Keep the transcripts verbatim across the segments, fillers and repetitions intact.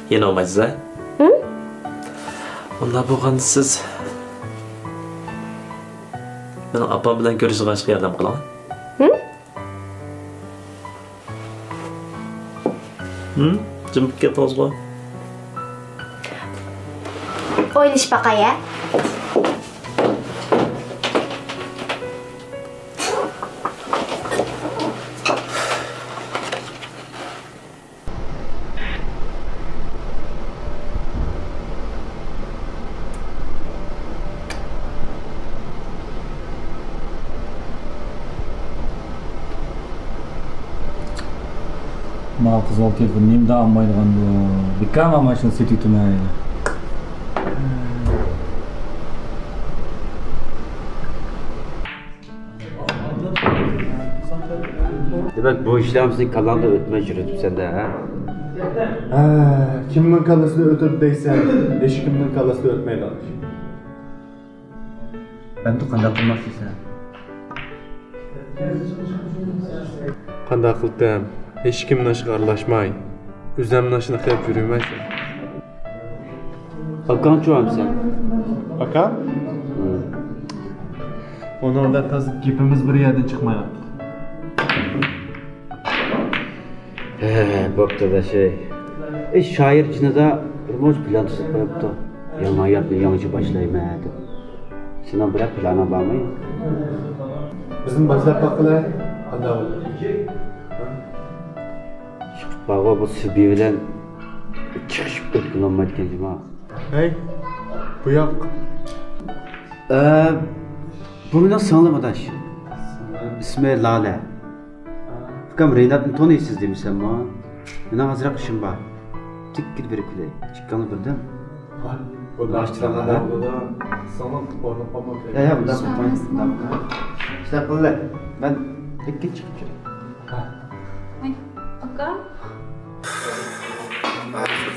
يەنە ئۇمايسىز ھە؟ ھىم؟ ئۇنداق بولغاندا سىز مېنىڭ ئاپام بىلەن كۆرۈشىدىغان ئىشقا ياردەم قىلىڭ. ھىم؟ ھىم؟ جىم بولۇپ كەتتىڭىزغۇ؟ ئويلىشىپ باقاي ھە. ما قىزىل كېلىپ نېمىدە ئالمايدىغاندۇ؟ بىكارغا ماشىنا سېتىۋېتىمەن. دېمەك، بۇ ئىشلار سېنىڭ كاللاڭدا ئۆتمەي يۈرۈۋېتىپسەن-دە، ھە؟ ھە، كىمنىڭ كاللىسىدا ئۆتىدۇ دەيسەن؟ ھېچكىمنىڭ كاللىسىدا ئۆتمەيدىغان ئىش. ئەمدى قانداق قىلماقچىسەن؟ قانداق قىلتىم؟ ھېچكىمنىڭ ئىشىغا ئارىلاشماي، ئۆزۈمنىڭ ئىشىنى قىلىپ يۈرىمەن. ئاكاڭچۇ ئەمسە؟ ئاكام؟ ھىم. ئۇنىڭ بىلەن تازا گېپىمىز بىر يەردىن چىقمايۋاتىدۇ. ھە، بوپتۇ داداش. ئەي، شائىر جېنىدا بىر مۇنچە پىلان تۈزۈپ قويۇپتۇ. يېڭى ھاياتنى يېڭىچە باشلايمەن دەپ. سېنىڭ بىرەر پىلانىڭ بارمۇ؟ بىزنى باشلاپ باققىلى، قانداق بولىدۇ؟ بارغۇ، بۇ سۈبى بىلەن چىقىشىپ ئۆتكىلى بولمايدىكەن جۇما. ھەي، بۇ ياق. ئە، بۇ مېنىڭ سىڭلىم ئاداش. ئىسمى لالە. ئۇكام رىناتنى تونۇيسىز دېمىسەممۇ؟ مېنىڭ ئازراق ئىشىم بار. تىككىدە بېرىپ كېلەي. ئىككىڭلار بىردەم. ھە؟ بۇ داشتىراڭلار، ھە؟ يا، يا، بۇنداق بولمايدۇ، بۇنداق. ئىشلەپ قىللى. مەن تىككىدە چىقىپ كىرەي. ھە. ۋاي، ئاكا.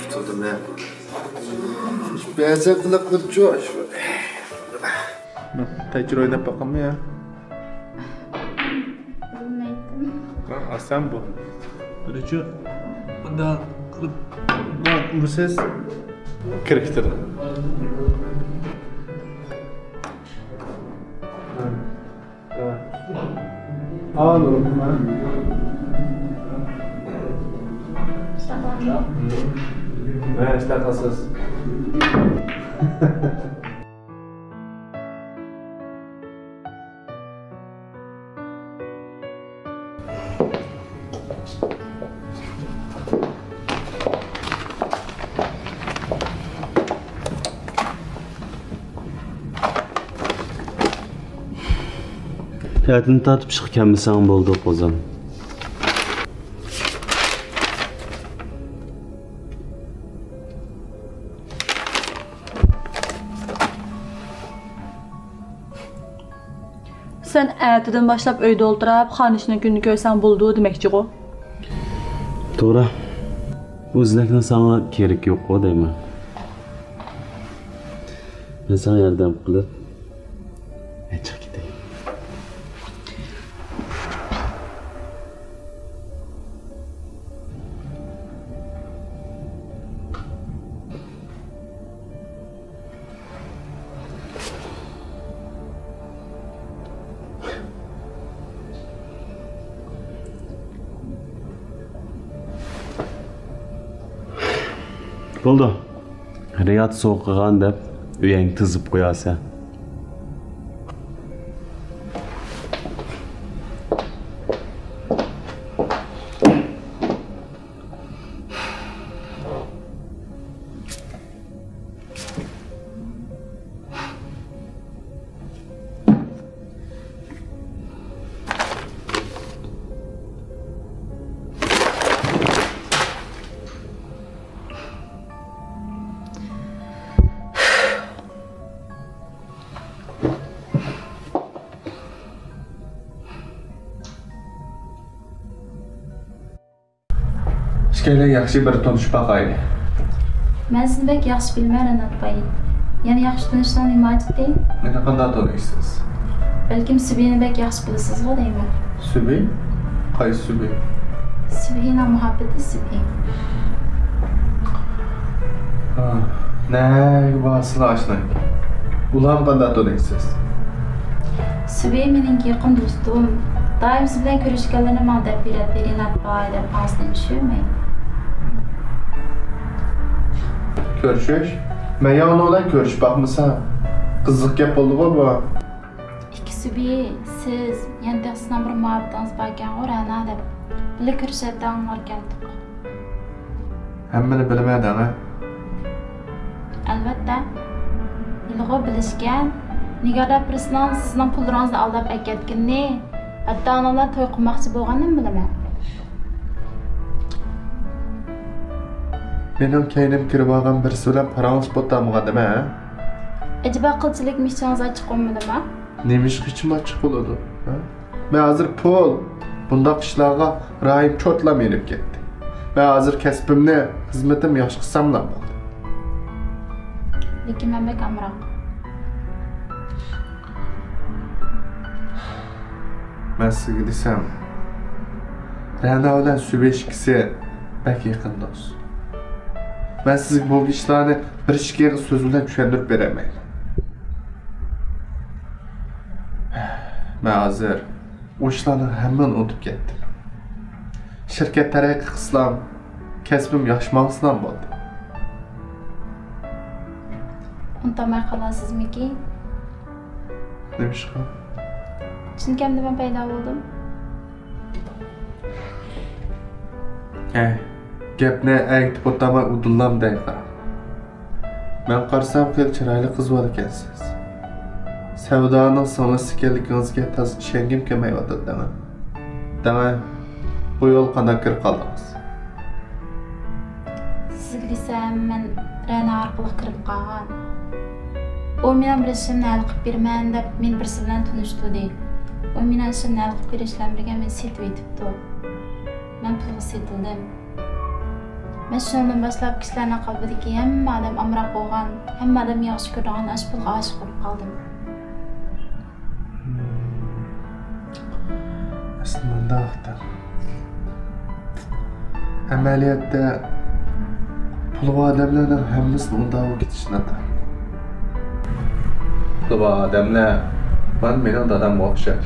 قۇتۇلدۇم مەن. بەزى قىلىق قىلچۇ. تەچۈر ئويناپ باقاممۇ يا؟ بىلمەيتتىم. ئاسان بۇ. بىرىچۇ، مۇنداق قىلىپ، مۇنداق ئۇرىسىز. كىرىشتۈردۈم. ئالو. ھە، ئىشلەپ قالسىز. ئەتىنى تارتىپ ئىشقا كەلمىسەڭ بولدى، قوزام. سەن ئەتىدىن باشلاپ ئۆيدە ئولتۇراپ، خانىشنىڭ كۈنىنى كۆرسەڭ بولىدۇ دېمەكچىغۇ؟ توغرا. بۇ ئىزنەكنىڭ ساڭا كېرىكى يوققۇ دەيمەن. مەن ساڭا ياردەم قىلىپ، مەن چىقىپ كېتەي. بولدى. رىياد سوغۇق قىلغان دەپ ئۆيەڭگە تىزىپ قويارسەن. ئىككىيلەن ياخشى بىر تونۇشۇپ باقايلى. مەن سېنى بەك ياخشى بىلىمەن، رىنات باي. يەنە ياخشى تونۇشساڭ نېمە ھاجىتى؟ مېنى قانداق تونۇيسىز؟ بەلكىم سۈبھىنى بەك ياخشى بىلىسىزغۇ دەيمەن. سۈبھى؟ قايسى سۈبھى؟ سۈبھىنىڭ مۇھەببىتى سۈبھى. نەگە بارسىلا ئاشنا؟ ئۇلارنى قانداق تونۇيسىز؟ سۈبى مېنىڭ يېقىن دوستۇم. دائىم سىز بىلەن كۆرۈشكەنلىرىنى ماڭا دەپ بېرەتتى، رىنات باي دەپ، ئاغزىدىن چۈشۈرمەي. كۆرۈشۈش؟ مەن يا ئۇنىڭ بىلەن كۆرۈشۈپ باقمىسام، قىزىق گەپ بولدىغۇ بۇ. ئىككى سۈبى، سىز، يەنە تېخى سىزنىڭ بىر مۇھەببىتىڭىز باركەنغۇ، رەنا دەپ. بىللە كۆرۈشەتتىڭلار كەلدۇق. ھەممىنى بىلىمەن دەڭە. ئەلۋەتتە. ھېلىغۇ بىلىشكەن. نىگار دەپ بىرسىنىڭ سىزنىڭ پۇللىرىڭىزنى ئالداپ ئەكەتكىنىنى، ھەتتا ئۇنىڭ بىلەن توي قىلماقچى بولغىنىنىمۇ بىلىمەن. مېنىڭ كەينىمگە كىرىپ ئالغان بىرسى بىلەن پاراڭلىشىپ ئولتۇرمىغاندىمەن، ھە؟ ئەجەبا قىلچىلىكمۇ ئىچىڭىز ئاچچىق بولمىدىما؟ نېمىشقا ئىچىم ئاچچىق بولىدۇ، ھە؟ مەن ھازىر پۇل، بۇنداق ئىشلارغا رايىم چوتلا مېنىپ كەتتى. مەن ھازىر كەسپىمنى، خىزمىتىمنى ياخشى قىلساملا بولدى. لېكىن مەن بەك ئامراق. مەن سىزگە دېسەم، رەنا بىلەن سۈبى ئىككىسى بەك يېقىن دوست. مەن سىزگە بۇ ئىشلارنى بىر ئىككى ئېغىز سۆز بىلەن چۈشەندۈرۈپ بېرەلمەيمەن. مەن ھازىر ئۇ ئىشلارنىڭ ھەممىنى ئۇنتۇپ كەتتىم. شىركەت تەرەققىي قىلسىلام، كەسپىم ياخشى ماڭسىلام بولدى. ئۇنتۇماي قالاسىزمىكى؟ نېمىشقا؟ چۈنكى ئەمدى مەن پەيدا بولدۇم. ھەي، گەپنى ئەگىتىپ ئولتۇرماي ئۇدۇللام دەي قارا. مەن قارىسام خېلى چىرايلىق قىز بالىكەنسىز. سەۋدانىڭ سىڭلىسى ئىكەنلىكىڭىزگە تازا ئىشەنگۈم كەلمەيۋاتىدۇ دەڭە. دەڭە، بۇ يول قانداق كىرىپ قالدىڭىز؟ سىزگە دېسەم، مەن رەنا ئارقىلىق كىرىپ قالغان. ئۇ مېنىڭ بىر ئىشىمنى ھەل قىلىپ بېرىمەن دەپ مېنى بىرسى بىلەن تونۇشتۇردى. ئۇ مېنىڭ ئىشىمنى ھەل قىلىپ بېرىش بىلەن بىرگە مېنى سېتىۋېتىپتۇ. مەن پۇلغا سېتىلدىم. مەن شۇنىڭدىن باشلاپ كىشىلەرنىڭ قەلبىدىكى ھەممە ئادەم ئامراق بولغان، ھەممە ئادەم ياخشى كۆرىدىغان ئاشۇ پۇلغا ئاشىق بولۇپ قالدىم. ئەسلى مۇنداق. ئەمەلىيەتتە پۇلى بار ئادەملەرنىڭ ھەممىسىنى ئۇنداپ كېتىشى ناتايىن. پۇلى بار ئادەملەر مانا مېنىڭ دادامغا ئوخشاش،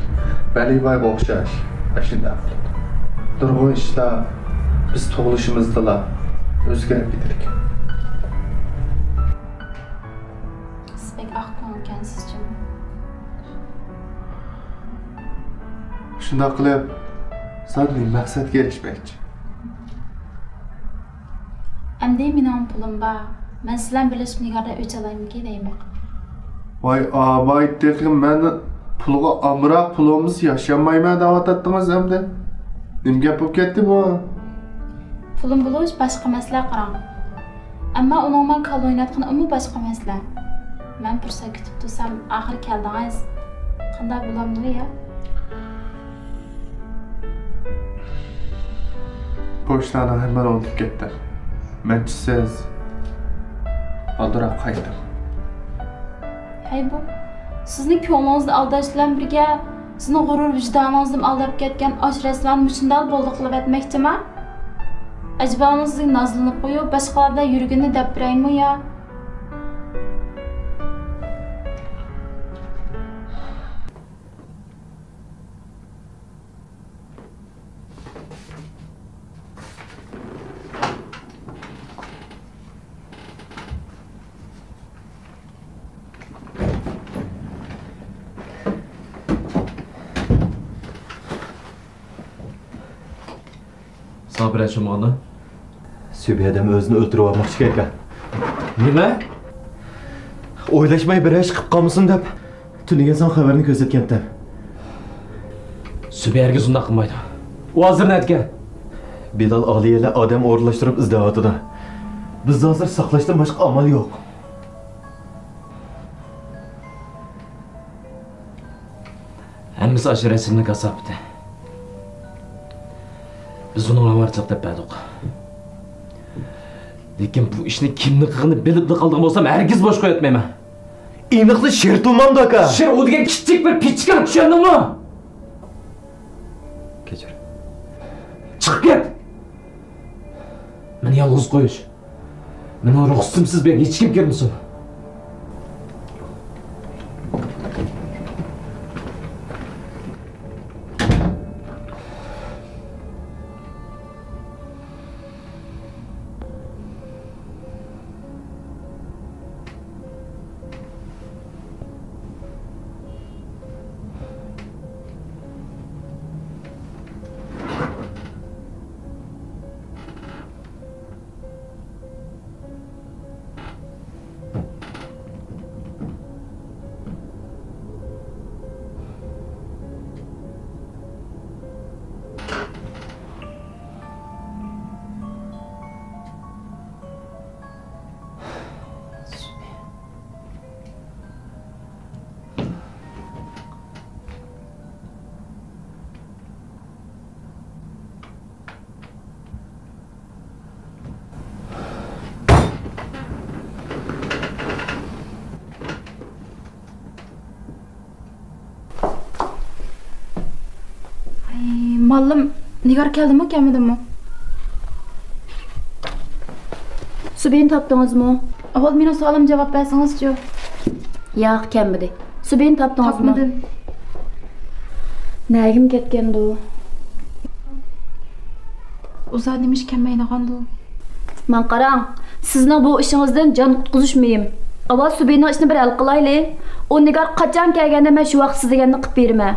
ۋەلى بايغا ئوخشاش ئاشۇنداق قىلىدۇ. نۇرغۇن ئىشلار بىز تۇغۇلۇشىمىزدىلا ئۆزگىرىپ كېتىدىكەن. سىز بەك ئاق كۆڭۈلكەنسىز جۇمۇ. شۇنداق قىلىپ، سىلەر نېمە مەقسەتكە ئېرىشمەكچى؟ ئەمدى مېنىڭ پۇلۇم بار. مەن سىلەر بىلەن بىرلىشىپ نىگاردىن ئۆچ ئالايمىكى دەيمەن. ۋاي ئاباي، تېخى مەن پۇلغا ئامراق، پۇل بولمىسا ياشىيالمايمەن دەۋاتاتتىڭىز ئەمدى. نېمە گەپ بولۇپ كەتتى بۇ؟ پۇلۇم بولۇش باشقا مەسىلە قاراڭ. ئەمما ئۇنىڭ ماڭا كاللا ئويناتقىنىمۇ باشقا مەسىلە. مەن پۇرسەت كۈتۈپ تۇرسام، ئاخىرى كەلدىڭىز. قانداق بولامدۇ يا؟ بۇ ئىشلارنىڭ ھەممىنى ئۇنتۇپ كەتتىم. مەنچە سىز ئالدىراپ قايتىڭ. ھەي بۇ، سىزنىڭ كۆڭلىڭىزنى ئالداش بىلەن بىرگە، سىزنىڭ غۇرۇر ۋىجدانىڭىزنىمۇ ئالداپ كەتكەن ئاشۇ رەسۋانى مۇشۇنداق بولدى قىلىۋەتمەكچىما؟ ئەجەبا ئۇنىڭ سىزگە نازلىنىپ قويۇپ، باشقىلار بىلەن يۈرگىنىنى دەپ بېرەيمۇ يا؟ سابىر ئەشۇمغىنى. سۈبى ئادەم ئۆزىنى ئۆلتۈرۈۋالماقچىكەنكەن. نېمە؟ ئويلاشماي بىر ئىش قىلىپ قالمىسۇن دەپ، تۈنۈگۈن ساڭا خەۋەرنى كۆرسەتكەنتىم. سۈبى ھەرگىز ئۇنداق قىلمايدۇ. ئۇ ھازىر نەدىكەن؟ بىلال ئالىيەلەر ئادەم ئورۇنلاشتۇرۇپ ئىزدەۋاتىدۇ. بىز ھازىر ساقلاشتىن باشقا ئامال يوق. ھەممىسى ئاشۇ رەسىمنىڭ كاساپىتى. بىز ئۇنىڭ ئاۋارىچىلىق دەپ بەردۇق. لېكىن بۇ ئىشنى كىمنىڭ قىلغىنىنى بىلىپلا قالىدىغان بولسام، ھەرگىز بوش قويۇۋەتمەيمەن. ئېنىقلا شېرىتۇمامدۇ ئاكا؟ شېرىت ئۇ دېگەن كىچىك بىر پىچىكىڭ، چۈشەندىڭمۇ؟ كەچۈر. چىقىپ كەت! مېنى يالغۇز قويۇش. مېنىڭ رۇخسىتىمسىز بۇ يەرگە ھېچكىم كىرمىسۇن. ئاي، ماللىم، نىگار كەلدىمۇ، كەلمىدىمۇ؟ سۈبىيىنى تاپتىڭىزمۇ؟ ئاۋۋال مېنىڭ سوئالىمغا جاۋاب بەرسىڭىزچۇ؟ ياق، كەلمىدى. سۈبىيىنى تاپتىڭىزمۇ؟ تاپمىدىم. نەگىمۇ كەتكەندۇ؟ ئۇزاق نېمىشقا كەلمەيدىغاندۇ؟ ماڭا قاراڭ، سىزنىڭ بۇ ئىشىڭىزدىن جان قۇتقۇزۇش مۇھىم. ئاۋۋال سۈبىيىنىڭ ئىشىنى بىر ھەل قىلايلى. ئۇ نىگار قاچان كەلگەندە مەن شۇ ۋاقىت سىز دېگەننى قىلىپ بېرىمەن.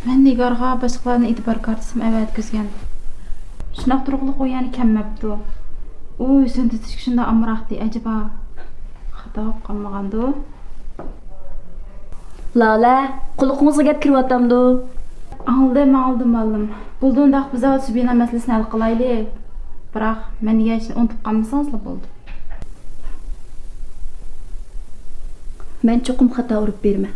مەن نىگارغا باشقىلارنى ئېتىبار كارتىسىمۇ ئەۋەتكۈزگەن. شۇنداق تۇرغىلىق ئۇ يەنە كەلمەپتۇ. ئۇ ھۆسن تۈزىتىشكە شۇنداق ئامراقتى، ئەجەبا خاتا بولۇپ قالمىغاندۇ؟ لالە، قۇلىقىڭىزغا گەپ كىرىۋاتامدۇ؟ ئاڭلىدىم، ئاڭلىدىم، ماللىم. بولدى، ئۇنداق بىز ئاۋۋال سۈبىيىنىڭ مەسىلىسىنى ھەل قىلايلى. بىراق، مەن دېگەن ئىشنى ئۇنتۇپ قالمىسىڭىزلا بولدى. مەن چوقۇم خاتا ئۇرۇپ بېرىمەن.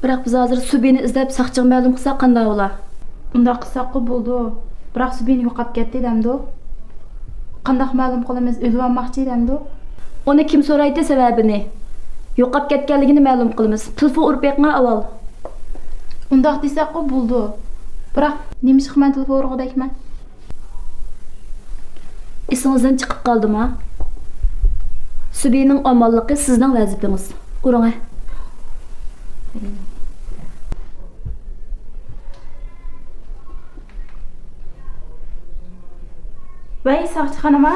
بىراق بىز ھازىر سۈبىيىنى ئىزدەپ ساقچىغا مەلۇم قىلساق قانداق بولا؟ ئۇنداق قىلساققۇ بولىدۇ. بىراق سۈبىيىنى يوقاپ كەتتى دەمدۇ؟ قانداق مەلۇم قىلىمىز؟ ئۆلۈۋالماقچى دەمدۇ؟ ئۇنى كىم سورايتتى سەۋەبىنى؟ يوقاپ كەتكەنلىكىنى مەلۇم قىلىمىز. تېلېفون ئۇرۇپ بېقىڭا ئاۋۋال. ئۇنداق دېسەكقۇ بولىدۇ. بىراق نېمىشقا مەن تېلېفون ئۇرغۇدەكمەن؟ ئېسىڭىزدىن چىقىپ قالدىما؟ سۈبىيىنىڭ ئامانلىقى سىزنىڭ ۋەزىپىڭىز. ئۇرۇڭە. ۋەي، ساقچى خانىما.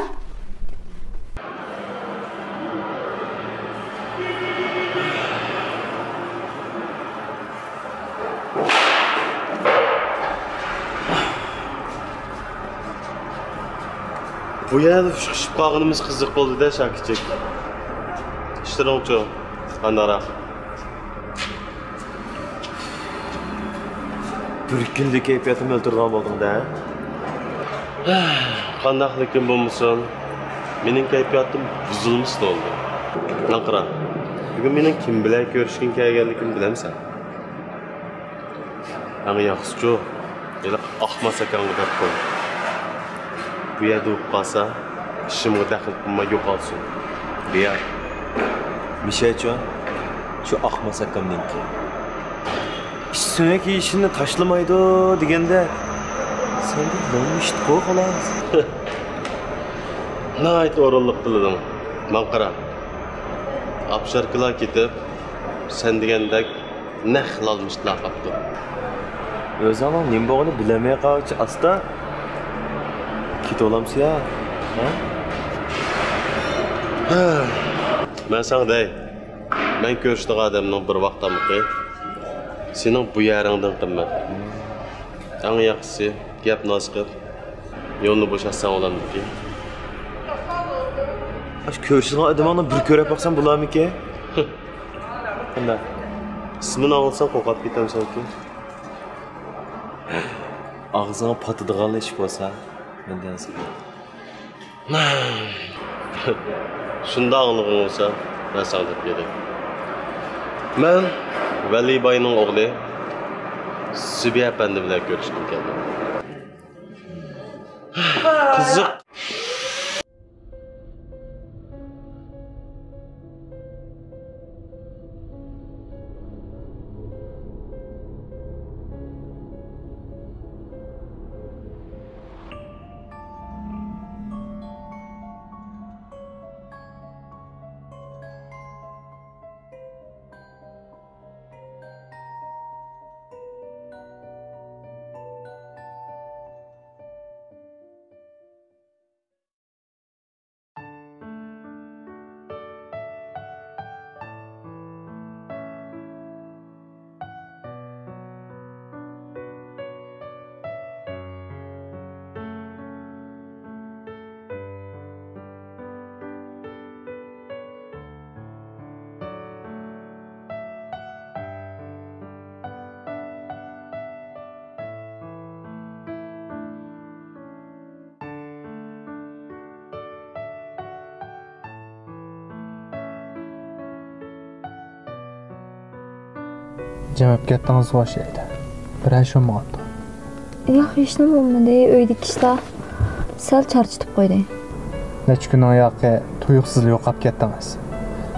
بۇ يەردە ئۇچرىشىپ قالغىنىمىز قىزىق بولدى-دە، شاكىچىك. ئىشلىرىڭچۇ؟ قانداقراق؟ بىر كۈندە كەيپىياتىمنى ئۆلتۈرىدىغان بولدۇڭ-دە. قانداقلىكىم بولمىسۇن، مېنىڭ كەيپىياتىم بۇزۇلمىسۇن بولدى. ماڭا قارا، بۈگۈن مېنىڭ كىم بىلەن كۆرۈشكىلى كەلگەنلىكىمنى بىلەمسەن؟ ئەڭ ياخشىسىچۇ، ھېلىقى ئاقماس ئاكاڭغا دەپ قوي. بۇ يەردە بولۇپ قالسا، ئىشىمغا دەخلى قىلماي يوقالسۇن. بىيا. مىشەچۇ، شۇ ئاقماس ئاكامنىڭكى. ئىت سۆڭەك يېيىشنى تاشلىمايدۇ دېگەندە، سەندە نومۇشتقۇ خالاس. ناھايىتى ئورۇنلۇق تىللىدىڭ. ماڭا قارا. ئاپشاركىلار كېتىپ، سەن دېگەندەك نەق لالمىشتلا قاپتۇ. ئۆزۈڭنىڭ نېمە بولغىنىنى بىلەلمەي قالغۇچە ئاستا كېتىۋالامسىز يا؟ ھە؟ مەن ساڭا دەي، مەن كۆرۈشىدىغان ئادەمنىڭ بىر ۋاق تامىقى سېنىڭ بۇ يەرىڭدىن قىممەت. ئەڭ ياخشىسى، گەپنى ئاز قىل، يولنى بوشاتساڭ بولامدىكىن. ئاشۇ كۆرۈشىدىغان ئادىمىڭنى بىر كۆرۈپ باقسام بولارمىكىن؟ قانداق؟ ئىسمىنى ئاڭلىساڭ قورقۇپ كېتەمسەنكىن. ئاغزىڭغا پاتىدىغانلا ئىش بولسا، مەندىن ساقلان. شۇنداق ئاڭلىغىن بولسا، مەن ساڭا دەپ بېرەي. مەن ۋەلى باينىڭ ئوغلى سۈبىيە ئەپەندى بىلەن كۆرۈشكىلى كەلدىم. قىزىق. جىم بولۇپ كەتتىڭىزغۇ ئوخشايدۇ. بىرەر ئىش بولمىغاندۇ؟ ياق، ھېچنېمە بولمىدى. ئۆيدىكى ئىشلار سەل چارچىتىپ قويدى. نەچچە كۈننىڭ ياقى تۇيۇقسىز يوقاپ كەتتىڭىز.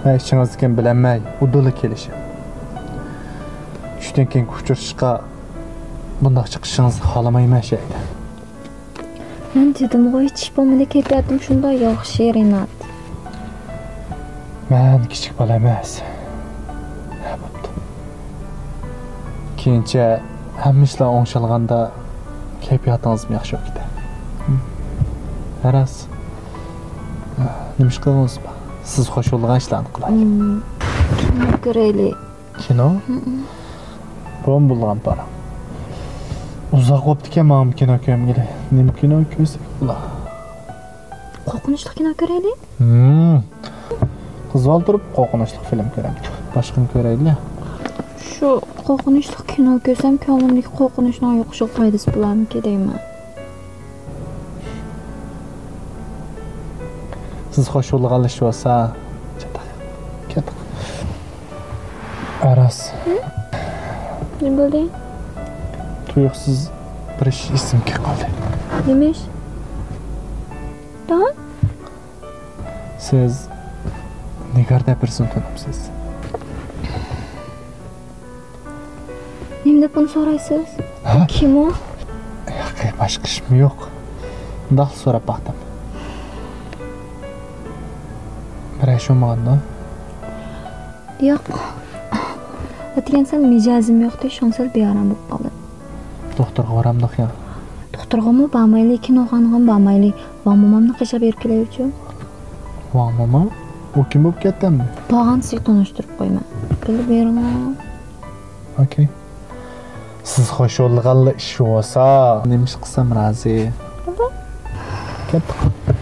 مەن ئىچىڭىزدىكىنى بىلەلمەي ئۇدۇللا كېلىشىم. چۈشتىن كېيىنكى ئۇچرىشىشقا بۇنداق چىقىشىڭىزنى خالىمايمەن شەيدە. مەن دېدىمغۇ، ھېچ ئىش بولمىدى، كەيپىياتىم شۇنداق ياخشى، رىنات. مەن كىچىك بالا ئەمەس. ھە، بوپتۇ. كېيىنچە ھەممە ئىشلار ئوڭشالغاندا كەيپىياتىڭىزمۇ ياخشى بولۇپ كېتەر. ھە، راست. نېمە ئىش قىلغۇڭىز بار؟ سىز خوش بولىدىغان ئىشلارنى قىلاي. كىنو كۆرەيلى. كىنو؟ بوم بولغان پاراڭ. ئۇزاق بوپتىكەن ماڭا كىنو كۆرمىگىلى. نېمە كىنو كۆرسەك بولا؟ قورقۇنچلۇق كىنو كۆرەيلى. قىز بالا تۇرۇپ قورقۇنچلۇق فىلىم كۆرەمدۇ؟ باشقىنى كۆرەيلى. شۇ قورقۇنچلۇق كىنو كۆرسەم، كۆڭلۈمدىكى قورقۇنچنىڭ يوقىشىغا پايدىسى بولارمىكىن دەيمەن. سىز خوش بولىدىغان ئىش بولسا، چاتاق. كەتتۇق. ئاراس. نېمە بولدى؟ تۇيۇقسىز بىر ئىش ئېسىمگە كەپ قالدى. نېمە ئىش؟ داڭ؟ سىز نىگار دەپ بىرسىنى تونۇمسىز؟ نېمە دەپ بۇنى سورايسىز؟ ھە؟ كىم ئۇ؟ ياق، باشقا ئىشمۇ يوق. مۇنداقلا سوراپ باقتىم. بىرەر ئىش بولمىغاندۇ؟ ياق. ئەتىگەن سەل مىجەزىم يوقتى، شۇڭا سەل بىئارام بولۇپ قالدىم. دوختۇرغا بارامدۇق يا؟ دوختۇرغىمۇ بارمايلى، كىنوخانىغىمۇ بارمايلى. ۋاڭ مومامنىڭ قېشىغا بېرىپ كېلەيچۇ. ۋاڭ موما؟ ئۇ كىم بولۇپ كەتتى ئەمدى؟ بارغاندا سىزگە تونۇشتۇرۇپ قويىمەن. بىللە بېرىڭلار. ئوكەي. سىز خوش بولىدىغانلا ئىش بولسا، نېمە ئىش قىلسام رازى. كەتتۇق.